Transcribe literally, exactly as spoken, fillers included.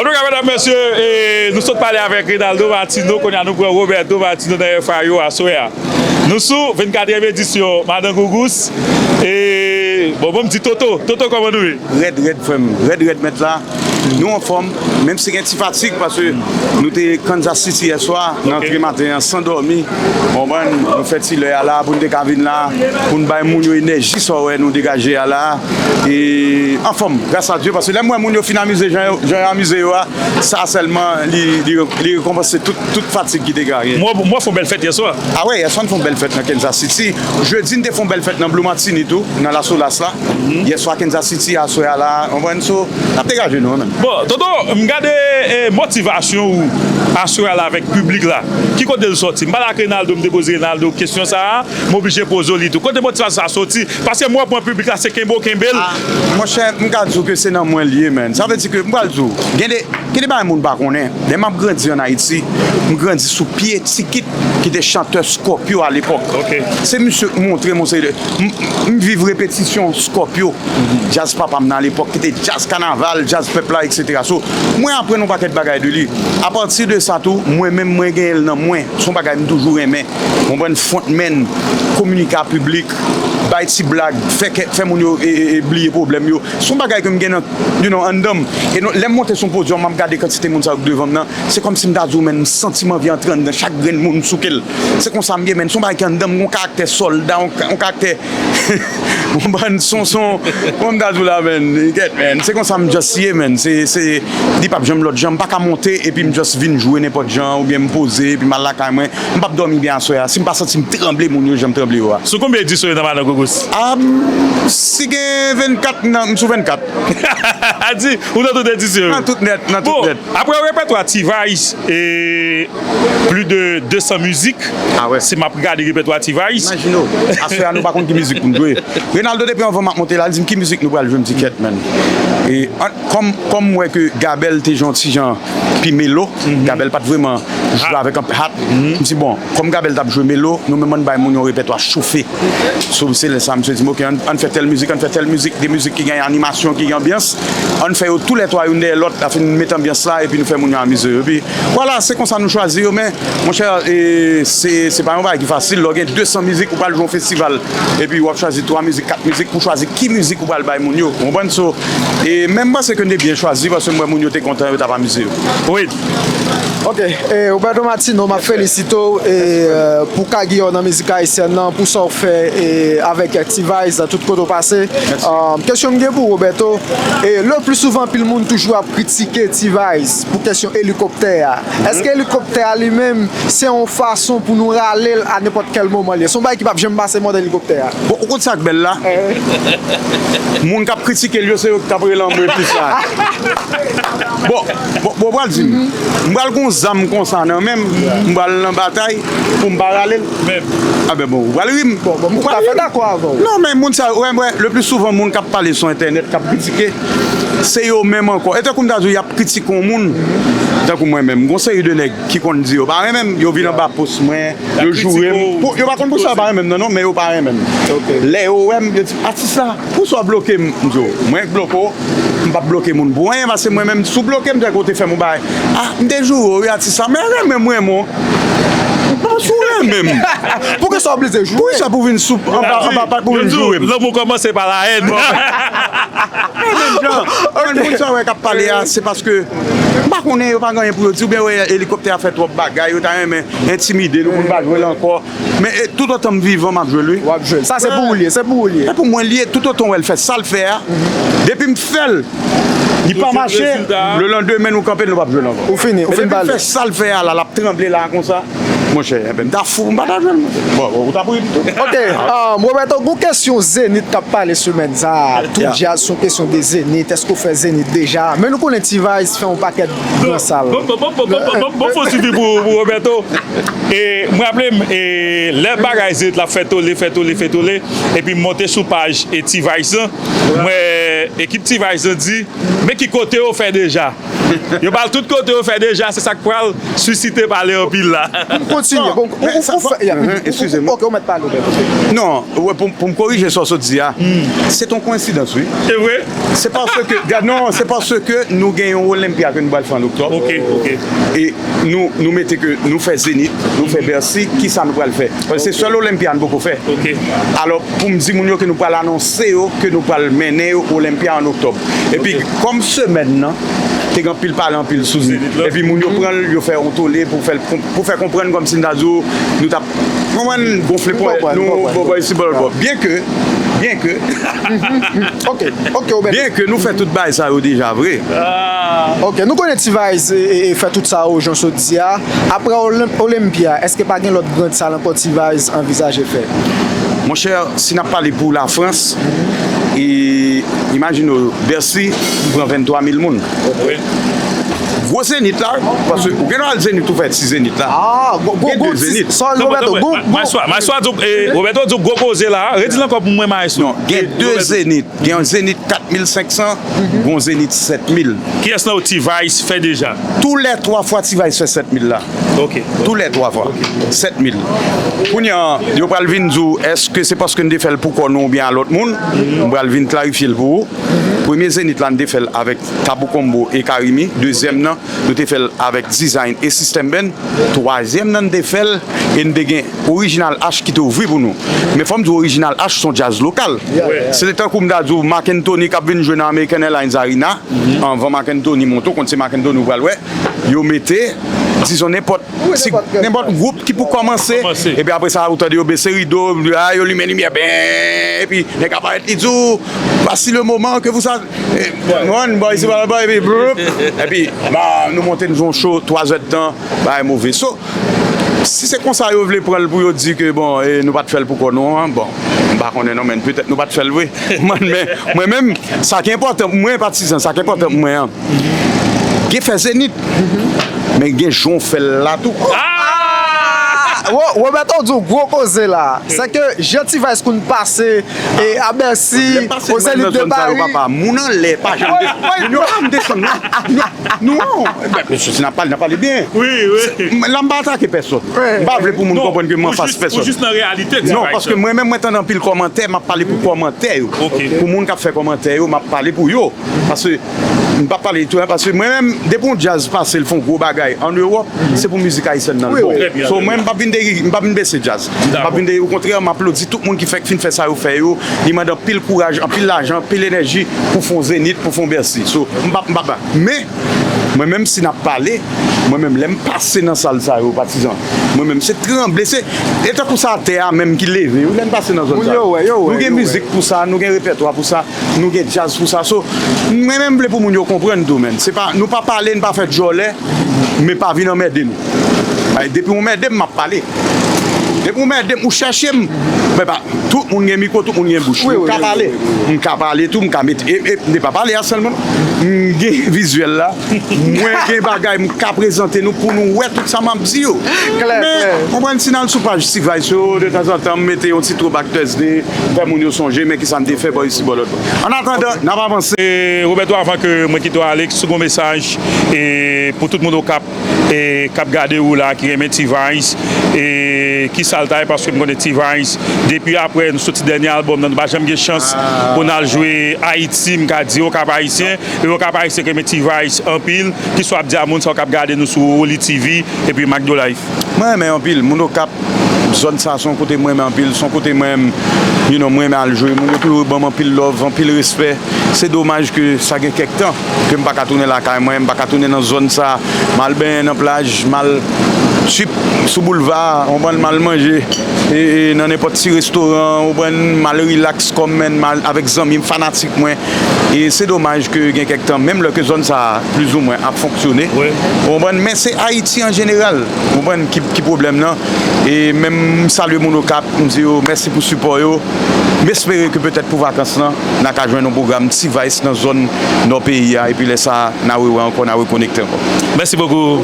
Antouka, medam, mesye, e, nou sot pale avèk Reynaldo Martino, kounye a nou pran Roberto Martino nan F A yo aswè a. Nou sou vennkatriyèm edisyon Madan Gougous. E, bon, bon, m di Toto. Toto, kòman nou ye? Rèd, rèd, frè m. Rèd, rèd, mèt la. Nou anfòm, menm si gen ti fatig, paske nou te Kansas City yè swa, nan antre maten an, san dòmi. Konprann? Nou fè ti lè a la, pou n te ka vin la, pou n bay moun yo enèji, sa w wè nou degaje a la. E, anfòm, gras a Dye, paske lè m wè moun yo fin amize, jan yo, jan yo amize yo a, sa sèlman, li, li, li rekonpanse tout, tout fatig ki te genyen. Mwen, mwen fè yon bèl fèt yè swa. A wè, yè swa n fè yon bèl fèt nan Kansas City. Jedi, n te fè yon bèl fèt nan Blue Martini tou, nan La Solace la. Yè swa Kansas City, aswè a la, konprann, so, n ap degaje nou, menm. Bon, Toto, m gade, e, motivasyon ou aswè a la avèk piblik la. Ki kote l sòti? M pale ak Reynaldo, m te poze Reynaldo kesyon sa a, m oblije poze w li tou. Kote motivasyon sa a sòti? Paske m wè pwen piblik la, se kenbe w kenbe l. Ah, monchè, m ka di w ke se nan mwen l ye, man. Sa vle di ke, m pral di w, gen de, gen de bagay moun pa konnen. Lè m ap grandi ann Ayiti, m grandi sou pye Ti Kit ki te chantè Scorpio alepòk. Se misye k montre m yon seri de, m, m viv repetisyon Scorpio. Djaz papa m nan alepòk, ki te djaz kanaval, djaz pèp la, etsetera. So, mwen aprann yon pakèt bagay de li. Apati de sa tou, mwen menm, mwen genyen l nan mwen. Se yon bagay m toujou renmen. Konprann, frontman, kominike ak piblik, bay ti blag, fè kè, fè moun yo, e, e, e, bliye pwoblèm yo. Se yon bagay ke m gen nan, you know, anndan m. E non, lè m monte sou yon podyòm, m ap gade kantite moun sa yo k devan m nan, se kòmsi m ta di w, man, m santi m anvi antre anndan chak grenn moun m souke l. Se konsa m ye, man. Se yon bagay ki anndan m, yon karaktè sòlda, yon ka-, yon karaktè, yon bann sonson, kòman m ta di w la, man? You get, man. Se konsa m just ye, man. Se, se, li p ap janm lòt jan. M pa ka monte epi m just vin jwe nenpòt jan, oubyen m poze epi m al lakay mwen. M p ap dòmi byen aswè a. Si m pa santi m tranble moun yo jan m tranble yo a. Sou konbyen edisyon yo nan Madan Gougous? Ah, si gen vennkat, nan, m sou vennkat. A di, ou nan tout edisyon yo? Nan tout nèt, nan tout nèt. Bon, apre repètwa T-Vice, e plis de de san mizik, ah wè, si m ap gade repètwa T-Vice. Imajine w, aswè a nou pa konn ki mizik pou n jwe. Reynaldo, depi anvan m ap monte la, li di m ki mizik nou pral jwe, m di kèt, man. E an, Kòm, kòm m wè ke Gabèl te jwe yon ti jan pi melo, Gabèl pa t vrèman jwe avèk anpil hat. M di, bon, kòm Gabèl t ap jwe melo, nou menm ann bay moun yon repètwa chofe. So, se lè sa a, misye di m, oke, ann, ann fè tèl mizik, ann fè tèl mizik, de mizik ki gen animasyon, ki gen anbyans. Ann fè yo toulètwa youn dèyè lòt, afin n met anbyans la, epi nou fè moun yo amize yo. Epi, vwala, se konsa nou chwazi yo, men, monchè, e, se, se pa yon bagay ki fasil. Lè w gen de san mizik, ou pral jwe yon festival, epi w ap chwazi twa mizik, kat mizik pou chwazi ki mizik ou pral bay moun yo. Ou konprann? So, e, men m panse ke n te byen chwazi, paske m wè moun yo te kontan, yo t ap amize yo. Wi. Ok, e, Roberto Martino, m ap felisite w, e, e, pou kariè w nan mizik ayisyèn nan, pou sa w fè, e, avèk T-Vice, tout kote w pase. Mèsi. E, kesyon m gen pou w, Roberto, e, le pli souvan, anpil moun toujou ap kritike T-Vice pou kesyon elikoptè a. Èske elikoptè a li menm, se yon fason pou nou rale l a nenpòt kèl moman li ye? Se yon bagay ki p ap janm pase mòd elikoptè a. Bon, ou konn sa k bèl la? Moun k ap kritike l yo, se yo k t ap rele anmwe plis la. Bon, bon, bon, pral di m. M pral gon zam konsa nan men m, m pral nan batay pou m pa rale l. Men. A ben bon, ou pral ri m. Bon, bon, m ta fè dakò avè w. Non, men moun sa, wè, wè, le pli souvan moun k ap pale sou entènèt, k ap kritike, se yo menm ankò. E tankou m ta di w, y ap kritike yon moun, tankou mwen menm. Gon seri de nèg ki konn di yo pa renmen m, yo vin anba post mwen, yo joure m. Pou, yo pa konn poukisa yo pa renmen m nan, non, men yo pa renmen m. Lè yo wè m, yo di, atis la, poukisa w bloke m? M di yo, mwen k bloke w, m p ap bloke moun pou anyen, paske mwen menm, si w bloke m, se ke w te fè m yon bagay. Ah, m te joure w, wi, atis la, men renmen m, renmen w. Bon, si w renmen m. Poukisa w oblije joure? Poukisa pou vin sou, anba, anba, anba, pou vin joure m? Lanmou kòmanse pa la haine. Menm jan, moun sa wè k ap pale a, se paske, m pa konnen, yo pa gen anyen pou yo di, oubyen yo wè elikoptè a fè twòp bagay, yo ta renmen entimide nou pou n pa jwe l ankò. Men, e, toutotan m vivan, m ap jwe l, wi. W ap jwe l. Sa se pou ou l ye, se pou ou l ye. Se pou mwen l ye, toutotan w wè l fè sa l fè a. Depi m fè l, li pa mache, lelandemen nou kanpe l, nou p ap jwe l ankò. Ou fini, ou fin pale. Men depi m fè sa l fè a la, l ap tranble la konsa. Monchè, enben, m ta fou, m pa ta jwe l, monchè. Bon, ou t ap ri m tou. Ok, um, Roberto, gon kesyon Zenith k ap pale semèn sa a. Tout djaz se yon kesyon de Zenith. Èske w fè Zenith deja? Men nou konnen T-Vice fè yon pakèt gran sal. Bon, bon, bon, fò swivi pou, pou Roberto. E, mwen raple m, e, lè bagay Zenith la fè tole, fè tole, fè tole, epi m monte sou paj e T-Vice lan, mwen, ekip T-Vice lan di, men ki kote yo fè deja. Yo pral tout kote yo fè deja, se sa k pral sisite pale anpil la. Pou m kontinye, bon, ou, ou, ou fè, ya. Eskize m. Ok, ou mèt pale, ou mèt. Non, wè, pou, pou m korije sa w sot di a, se t on koyensidans, wi. Se vre? Se paske, gad, non, se paske nou gen yon Olympia ke nou pral fè an oktòb. Ok, ok. E nou, nou mete ke nou fè Zenith, nou fè Bercy, kisa nou pral fè? Paske se sèl Olympia nou poko fè. Ok. Alò, pou m di moun yo ke nou pral anonse yo, ke nou pral mennen yo Olympia an oktòb. Epi, kòm semèn nan, te gen anpil pale, anpil sou li. Epi moun yo pran l, yo fè yon tole pou fè l konp-, pou fè konprann kòmsi n ta di w, nou t ap, konprann, gonfle ponyèt nou, bò, bò, isi, bò, bò. Byenke, byenke, ok, ok, byenke nou fè tout bagay sa yo deja vre. Ok, nou konnen T-Vice e, e, e fè tout sa yo, jan w sot di a. Apre Olymp-, Olympia, èske pa gen lòt gran sal ankò T-Vice anvizaje fè? Monchè, si n ap pale pou Lafrans, e, imajine w, Bercy pran venntwa mil moun. Wi. Gwo Zenith la, paske ou gen dwa al Zenith ou fè ti Zenith la. Ah, gwo, gwo, gen de Zenith. Sorry, Roberto, gwo, gwo. Maestro, maestro di w, e, Roberto di w gwo koze la, redi l ankò pou mwen, maestro. Non, gen de Zenith. Gen yon Zenith kat mil senk san, gen yon Zenith sèt mil. Kiyès nan yo T-Vice fè deja? Tou lè twa fwa T-Vice fè sèt mil la. Ok. Tou lè twa fwa. Sèt mil. Kounye a, yo pral vin di w, èske se paske n te fè l pou kò nou oubyen a lòt moun? M pral vin klarifye l pou ou. Premye Zenith la, n te fè l avèk Tabou Combo e Carimi. Dezyèm nan, nou te fè l avèk Design e System Band. Twazyèm nan, n te fè l e n te gen Original H ki te ouvri pou nou. Men fò m di w, Original H se yon djaz lokal. Se te tankou m ta di w, Marc Anthony k ap vin jwe nan American Airlines Arena. Anvan Marc Anthony monte, w konn se Marc Anthony w pral wè. Yo mete, dizon, nenpòt ti, nenpòt gwoup ki pou kòmanse. Epi apre sa, ou tande yo bese rido, a, yo limen limyè, ben, epi nèg aparèt, li di w, voici le moment que vous a-, e, mòn, bò, isi, bò, bò, epi, blup. Epi, ba, nou monte, nou jwe yon show, twa zè d tan, bagay move. So, si se konsa yo vle pran l pou yo di ke, bon, e, nou pa t fè l pou kò nou an, bon, m pa konnen non, men petèt nou pa t fè l vre. Mwen, men, mwen menm, sa ki enpòtan pou mwen, patizan, sa ki enpòtan pou mwen an, gen fè Zenith, men gen jan w fè l la tou. Ah! Wo-, Roberto di w gwo koze la. Se ke jan T-Vice konn pase, e, a Bercy, o Zenith de Paris. Papa, moun anlè, pa janm desann. Moun yo pa janm desann, non. Non, ben, mesye, si n ap pale, n ap pale byen. Wi, wi. Se, m, la, m pa atake pèsòn. M pa vle pou moun konprann ke m anfas pèsòn. Non, paske mwen menm, mwen tande anpil kòmantè, m ap pale pou kòmantè yo. Ok. Pou moun k ap fè kòmantè yo, m ap pale pou yo. Paske, m p ap pale tou, paske mwen menm, depi yon djaz pase, l fè yon gwo bagay ann Ewòp, se pou mizik ayisyèn nan l bon. So, mwen, m p ap vin deri, m p ap vin bese djaz. M p ap vin deri, okontrè, m aplodi tout moun ki fè, fin fè sa yo fè yo. Li mande anpil kouraj, anpil lajan, anpil enèji pou fè yon Zenith, pou fè yon Bercy. So, m p ap, m p ap, men, mwen menm si n ap pale, mwen menm lè m pase nan sal sa yo, patizan, mwen menm se tranble, se, e tankou se atè a menm ki leve, wi, lè n pase nan zòn sa yo. Nou gen mizik pou sa, nou gen repètwa pou sa, nou gen djaz pou sa. So, mwen menm vle pou moun yo konprann tou, menn. Se pa, nou pa pale, n pa fè djòlè, men pa vin anmède nou. Ay, depi w anmède m, m ap pale. Depi w anmède m, ou chèche m, men pa, tout moun gen mikwo, tout moun gen bouch. M ka pale. M ka pale tou, m ka mete, e, e, m te pa pale a sèlman. M gen vizyèl la. Mwen gen bagay m ka prezante nou pou nou wè tout sa m ap di yo. Men, konprann, si n al sou paj T-Vice yo, de tanzantan, m mete yon ti throwback Thursday, fè moun yo sonje, men kisa m te fè bò isi, bò lòt bò. Annatandan, n ap avanse. E, Roberto, avan ke mwen kite w ale, si w gen yon mesaj, e, pou tout moun Okap, e, k ap gade w la, ki renmen T-Vice, e, kisa l ta ye, paske m konnen T-Vice, depi apre nou soti dènye albòm nan, nou pa janm gen chans pou n al jwe Ayiti, m ka di, Okap Ayisyen, e Okap Ayisyen ki renmen T-Vice anpil, kisa w ap di a moun sa yo k ap gade nou sou Oli T V epi Macdo Life? Mwen renmen anpil, moun Okap, zòn sa se yon kote mwen renmen anpil, se yon kote mwen, you know, mwen renmen al jwe, moun yo toujou ban m anpil love, anpil respè. Se domaj ke sa gen kèk tan ke m pa ka tounen lakay mwen, m pa ka tounen nan zòn sa. M al benyen nan plaj, m al trip sou boulva, w konprann, m al manje, e, e, nan nenpòt ti restoran, w konprann, m al rilaks kò m, menn, m al avèk zanmi m, fanatik mwen. E se domaj ke gen kèk tan, menm lè ke zòn sa a, plizoumwen, ap fonksyone, w konprann, men se Ayiti an jeneral, w konprann, ki, ki pwoblèm nan. E menm m salye moun Okap, m di yo mèsi pou sipò yo. M espere ke petèt pou vakans lan, n a ka jwenn yon pwogram T-Vice nan zòn nò peyi a, epi lè sa a, n a rewè ankò, n a rekonekte ankò. Mèsi bokou.